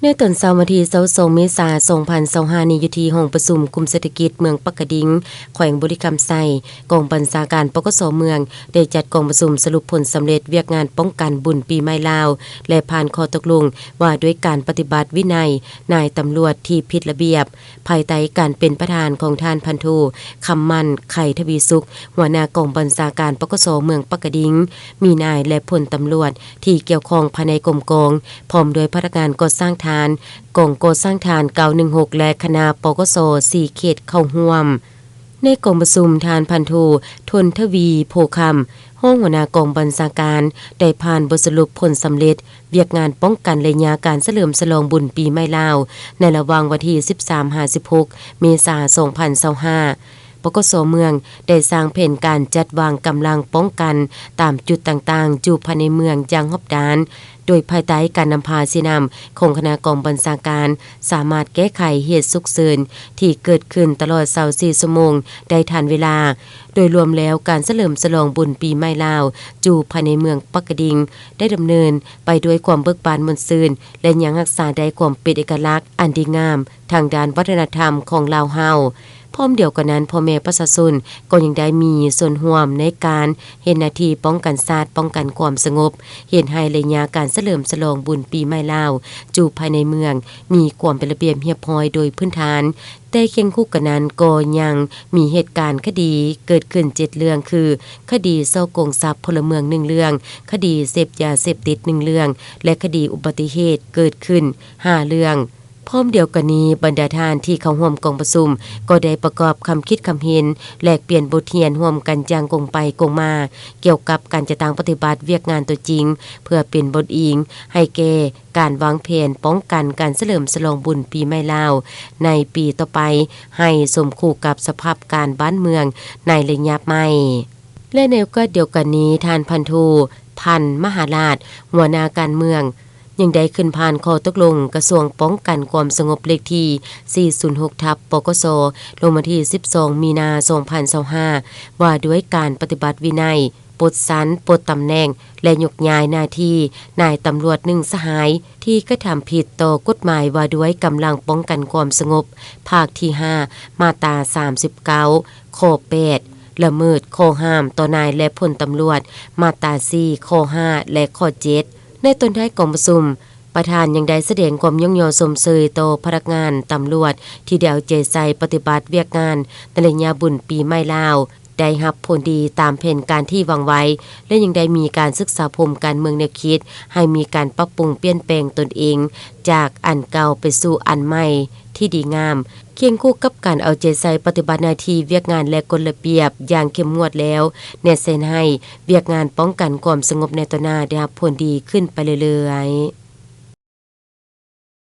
ໃນຕອນເຊົ້າວັນທີຊາວສອງ ເມສາ ສອງພັນຊາວຫ້ານີ້ ຢູ່ທີ່ຫ້ອງປະຊຸມກຸ່ມເສດຖະກິດເມືອງປາກກະດິງ ແຂວງບໍລິຄຳໄຊ, ກອງບັນຊາການ ປກສ ເມືອງ ໄດ້ຈັດກອງປະຊຸມສະຫຼຸບຜົນສຳເລັດວຽກງານປ້ອງກັນບຸນປີໃໝ່ລາວ ແລະ ຜ່ານຂໍ້ຕົກລົງວ່າດ້ວຍການປະຕິບັດວິໄນນາຍຕຳຫຼວດທີ່ຜິດລະບຽບ ພາຍໃຕ້ການເປັນປະທານຂອງທ່ານພັນໂທ ຄຳໝັ້ນ ໄຂທະວີສຸກ ຫົວໜ້າກອງບັນຊາການ ປກສ ເມືອງປາກກະດິງ, ມີນາຍ ແລະ ພົນຕຳຫຼວດທີ່ກ່ຽວຂ້ອງພາຍໃນກົມກອງ ພ້ອມດ້ວຍພະນັກງານກໍ່ສ້າງຖານ ກອງກໍ່ສ້າງຖານ ເກົ້າໜຶ່ງຫົກ ແລະ ຄະນະ ປກສ ສີ່ເຂດເຂົ້າຮ່ວມ. ໃນກອງປະຊຸມ, ທ່ານພັນໂທ ທົນທະວີ ໂພຄຳ ຮອງຫົວໜ້າກອງບັນຊາການ ໄດ້ຜ່ານບົດສະຫຼຸບຜົນສຳເລັດວຽກງານປ້ອງກັນໄລຍະການສະເຫຼີມສະຫຼອງບຸນປີໃໝ່ລາວ ໃນລະຫວ່າງວັນທີສິບສາມຫາສິບຫົກ ເມສາ ສອງພັນຊາວຫ້າ. ປກສ ເມືອງ ໄດ້ສ້າງແຜນການຈັດວາງກຳລັງປ້ອງກັນຕາມຈຸດຕ່າງໆ ຢູ່ພາຍໃນເມືອງຢ່າງຮອບດ້ານ, ໂດຍພາຍໃຕ້ການນຳພາຊີ້ນຳຂອງຄະນະກອງບັນຊາການ ສາມາດແກ້ໄຂເຫດສຸກເສີນທີ່ເກີດຂຶ້ນຕະຫຼອດຊາວສີ່ຊົ່ວໂມງໄດ້ທັນເວລາ. ໂດຍລວມແລ້ວ, ການສະເຫຼີມສະຫຼອງບຸນປີໃໝ່ລາວຢູ່ພາຍໃນເມືອງປາກກະດິງ ໄດ້ດຳເນີນໄປດ້ວຍຄວາມເບີກບານມ່ວນຊື່ນ ແລະ ຍັງຮັກສາໄດ້ຄວາມເປັນເອກະລັກອັນດີງາມ ທາງດ້ານວັດທະນະທຳຂອງລາວເຮົາ. ພ້ອມດຽວກັນນັ້ນ, ພໍ່ແມ່ປະຊາຊົນກໍຍັງໄດ້ມີສ່ວນຮ່ວມໃນການເຮັດໜ້າທີ່ປ້ອງກັນຊາດ, ປ້ອງກັນຄວາມສະຫງົບ, ເຮັດໃຫ້ໄລຍະການສະເຫຼີມສະຫຼອງບຸນປີໃໝ່ລາວຢູ່ພາຍໃນເມືອງມີຄວາມເປັນລະບຽບຮຽບຮ້ອຍໂດຍພື້ນຖານ. ແຕ່ຄຽງຄູ່ກັນນັ້ນກໍຍັງມີເຫດການຄະດີເກີດຂຶ້ນເຈັດເລື່ອງ ຄື ຄະດີສໍ້ໂກງຊັບພົນລະເມືອງໜຶ່ງເລື່ອງ, ຄະດີເສບຢາເສບຕິດໜຶ່ງເລື່ອງ ແລະ ຄະດີອຸບັດຕິເຫດເກີດຂຶ້ນຫ້າເລື່ອງ. ພ້ອມດຽວກັນນີ້, ບັນດາທ່ານທີ່ເຂົ້າຮ່ວມກອງປະຊຸມກໍໄດ້ປະກອບຄຳຄິດຄຳເຫັນ, ແລກປ່ຽນບົດຮຽນຮ່ວມກັນຢ່າງກົງໄປກົງມາ ກ່ຽວກັບການຈັດຕັ້ງປະຕິບັດວຽກງານຕົວຈິງ ເພື່ອເປັນບົດອີງໃຫ້ແກ່ການວາງແຜນປ້ອງກັນການສະເຫຼີມສະຫຼອງບຸນປີໃໝ່ລາວໃນປີຕໍ່ໄປ ໃຫ້ສົມຄູ່ກັບສະພາບການບ້ານເມືອງໃນໄລຍະໃໝ່. ແລະ ໃນໂອກາດດຽວກັນນີ້, ທ່ານພັນໂທ ພັນ ມະຫາລາດ ຫົວໜ້າການເມືອງ ຍັງໄດ້ຂຶ້ນຜ່ານຂໍ້ຕົກລົງກະຊວງປ້ອງກັນຄວາມສະຫງົບເລກທີສີ່ສູນຫົກ ທັບ ປກສ ລົງວັນທີສິບສອງ ມີນາ ສອງພັນຊາວຫ້າ ວ່າດ້ວຍການປະຕິບັດວິໄນ, ປົດຊັ້ນ, ປົດຕຳແໜ່ງ ແລະ ຍົກຍ້າຍໜ້າທີ່ນາຍຕຳຫຼວດໜຶ່ງສະຫາຍ ທີ່ກະທຳຜິດຕໍ່ກົດໝາຍວ່າດ້ວຍກຳລັງປ້ອງກັນຄວາມສະຫງົບ ພາກທີຫ້າ ມາດຕາສາມສິບເກົ້າ ຂໍ້ແປດ ລະເມີດຂໍ້ຫ້າມຕໍ່ນາຍ ແລະ ພົນຕຳຫຼວດ ມາດຕາສີ່ ຂໍ້ຫ້າ ແລະ ຂໍ້ເຈັດ. ໃນຕອນທ້າຍກອງປະຊຸມ, ປະທານຍັງໄດ້ສະແດງຄວາມຍ້ອງຍໍຊົມເຊີຍຕໍ່ພະນັກງານຕຳຫຼວດທີ່ໄດ້ເອົາໃຈໃສ່ປະຕິບັດວຽກງານໃນໄລຍະບຸນປີໃໝ່ລາວ ໄດ້ຮັບຜົນດີຕາມແຜນການທີ່ວາງໄວ້ ແລະ ຍັງໄດ້ມີການສຶກສາພົມການເມືອງແນວຄິດ ໃຫ້ມີການປັບປຸງປ່ຽນແປງຕົນເອງ ຈາກອັນເກົ່າໄປສູ່ອັນໃໝ່ທີ່ດີງາມ. ຄຽງຄູ່ກັບການເອົາໃຈໃສ່ປະຕິບັດໜ້າທີ່ວຽກງານ ແລະ ກົດລະບຽບຢ່າງເຂັ້ມງວດແລ້ວ, ແນໃສ່ໃຫ້ວຽກງານປ້ອງກັນຄວາມສະຫງົບໃນຕໍ່ໜ້າໄດ້ຮັບຜົນດີຂຶ້ນໄປເລື້ອຍໆ.